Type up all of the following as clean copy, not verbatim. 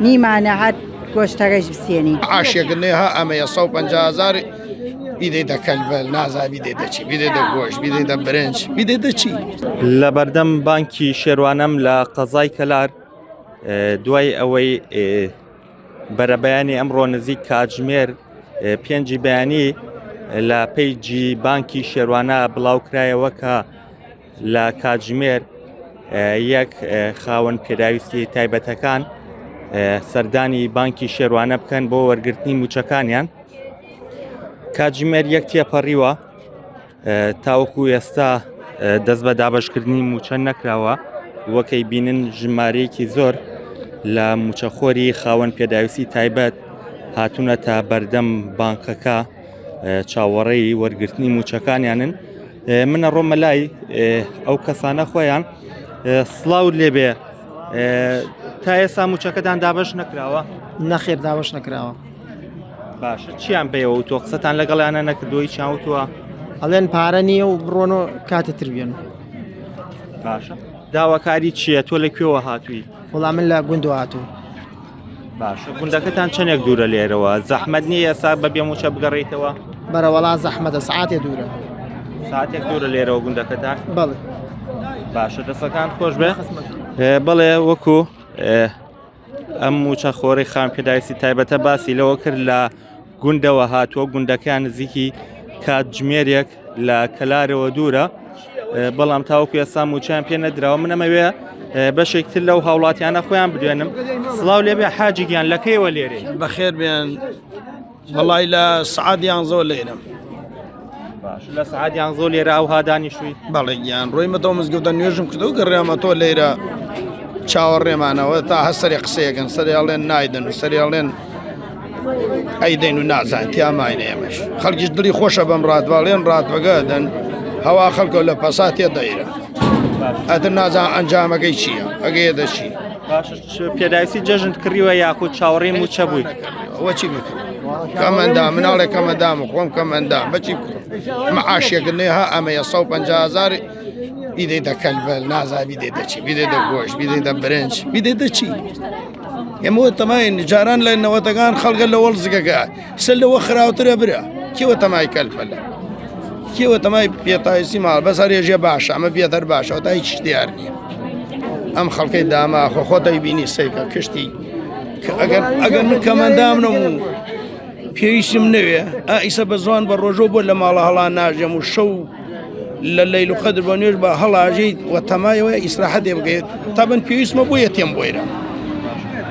نیمانە هەر گۆشتەکەش بسێنین. عاشێک نێ ها ئەمەیە 150 هزار بیدەیتە کەلبەل نازا بیدەیتە چی بیدەیتە گۆشت بیدەیتە برنج بیدەیتە چی. لە بەردەم بانکی شێروانەم لە قەزای کەلار دوای ئەوەی بەرەبەیانی ئەمڕۆ نزیک کاتژمێر پێنجی بەیانی لە پەیجی بانکی شێروانە بڵاوکرایەوە کە لە کاتژمێر یەک خاوەن پێداویستی تایبەتەکان سەردانی بانکی شێروانە بکەن بۆ وەرگرتنی موچەکانیان کاتژمێر یەک تێپەڕیوە تاوەکو ئێستا دەست بە دابشکردنی موچە نەکراوە وەکەی بینن ژمارەیەکی زۆر لە موچەخۆری خاوەن پێداویستی تایبەت هاتوونەتە بەردەم بانکەکە چاوەڕێی وەرگرتنی موچەکانیانن منە ڕۆمە لای ئەو کەسانە خۆیان سڵاو لێبێ تا ئێستا موچەکەدان دابش نەکراوە نەخێر دابش نەکراوە باشە چیان پێوە تۆ قسەتان لەگەڵیانە نەکردووی چاوتووە ئەڵێن پارە نییە و بڕۆن و کاتە تر بێن باشە داواکاری چییە تۆ لە کوێوە هاتووی وەڵام من لە گوندەوە هاتوو باشە گوندەکەتان چەندێک دوورە لێرەوە زەحمەت نییە ئێستا بە بێ موچە بگەڕیتەوە بەرەوەڵا زەحمەتە سعاتێ دوورە ساعتێک دوورە لێرەوە گوندەکەتان بەڵێ باشە دەسەکان خۆش بێ بەڵێ وەکو ئەم موچە خۆری خان پێداویستی تایبەتە باسی لەوە کرد لە گوندەوە هاتووە گوندەکەیان نزیکی کاتژمێرێک لە کەلارەوە دوورە بەڵام تاوەکو ئێستا موچیان پێ نەدراوە من ئەمەوێ بەشێکتر لەو هاوڵاتیانە خۆیان بدوێنم سڵاو لێبێ حاجی گیان لەکەیەوە لێرێ بەخێر بێن وەڵای لە سعات یانزەوە لێرم باش لە سعات یانزۆ لێرە ئەو هادانیشووی بەڵێ گیان ڕۆیمەتەوە مزگەوتە نوێژم کردەوە گەڕیامە تۆ لێرە چاوەڕێمانەوە تا هەر سەری قسەیەکەن سەری ئەڵێن نایدەن و سەری ئەڵێن ئەیدەین و نازان تیاماینە ئێمەش خەڵکیش دڵی خۆشە بەم ڕاتباڵێن ڕاتبەگە دەن هەوا خەڵکە لە پەسا تێ دەیرە ئەتر نازان ئەنجامەکەی چییە ئەگەیە دەچی باشە پێداویستی جەژنت کڕیوە یاخود چاوەڕێی مووچە بووی؟ ئەوە چی بکڕم کەمەندام مناڵێک کەمەندام و خۆم کەمەندام بەچی بکڕم معاشێک نێ ها ئەمەیە 150 هزار بیدەیتە کەلبەل نازا بیدەیتە چی بیدەیتە گۆشت بیدەیتە برنج بیدەیتە چی ئێمە تەماین جاران لە نەوەتەکان خەڵگە لە وەڵ زگەکە سەر لەوە خراوترە برا کێوە تەمای کەلپەلە کێوە تەمای پێتاویستی ماڵ بەس هەرێژێ باشە ئەمە بێتەر باشە تا هیچ دیار نییە ئەم خەڵکەی داما خۆ خۆتەی بینی سەیکە کشتی ئەگەر ئەگەر من کەمەندام نەبوو پێویستم نەوێ ئایسە بە زوان بە ڕۆژۆ بۆ لە ماڵە هەڵا ناژێم و شەو لە لەیل و قەدر بۆ نوێژ بە هەڵاژیت و تەمایەوە ئیسراحەتێ بکەیت تا من پێویستمە بۆیە تێم بۆیرە.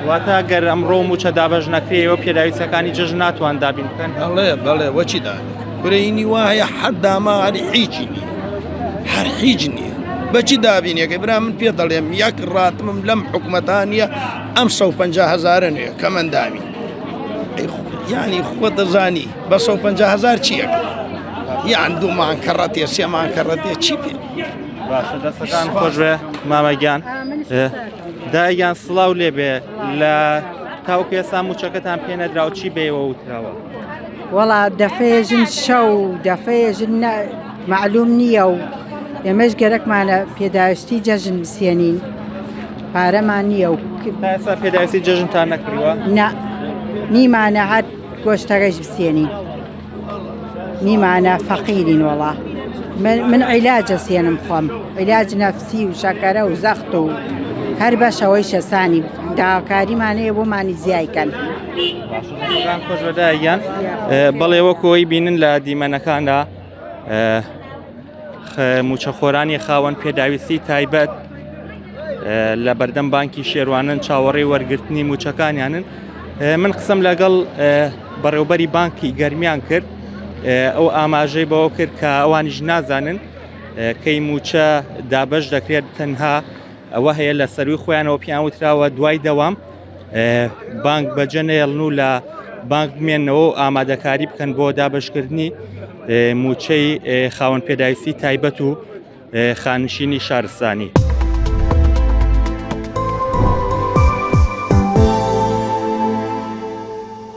واتە گەر ئەمڕۆ موچە دابەش نەکرێەوە پێداویستەکانی جەژن ناتوان دابین بکەن بەڵێ بەڵێ وەچی دابین کورەینی وا هەیە هەر داما هەر هیچی نییە هەر هیچ نییە بەچی دابینەکە برا من پێ دەڵێم یەک ڕاتمم لەم حکومەتان نییە ئەم 150 هزارە نوێ کەمەندامی یانی خۆت دەزانی بە 150 هزار چیەکە یان دوومان کەڕەتێ سێمان کەڕەتێ چی پێ باشە دەستەکان خۆش بێ مامە گیان دایگیان سڵاو لێبێ لە تاوکو ئێستا موچەکەتان پێ نەدراوە چی بێەوە وتراوە وەڵا دەفەیەژن شەو دەفەیەژن معلوم نییە و ئێمەش گەرەکمانە پێداویستی جەژن بسیێنین پارەمان نییە و ئێستا پێداویستی جەژنتان نەکردووە نا نیمانە هەر گۆشتەکەش بسیێنین نیمانە فەقیرین وەڵا من عیلاجە سێنم خۆم عیلاج نەفسی و شەکەرە و زەخت و هەر بەشەوەی شەسانی داواکاریمان هەیە بۆمانی زیایکەن. خۆش بەدایان بەڵێ وەکۆی بینن لە دیمەنەکاندا موچەخۆرانی خاوەن پێداویستی تایبەت لە بەردەم بانکی شێروانن چاوەڕێی وەرگرتنی موچەکانیانن من قسەم لەگەڵ بەڕێوبەری بانکی گەرمیان کرد ئەو ئاماژەی بەوە کرد کە ئەوانیش نازانن کەی موچە دابەش دەکرێت تەنها ئەوە هەیە لە سەروی خۆیانەوە پیان وتراوە دوای دەوام بانک بەجێ نەیەڵن و لە بانک بمێنەوە و ئامادەکاری بکەن بۆ دابەشکردنی موچەی خاوەن پێداویستی تایبەت و خانشینی شارستانی.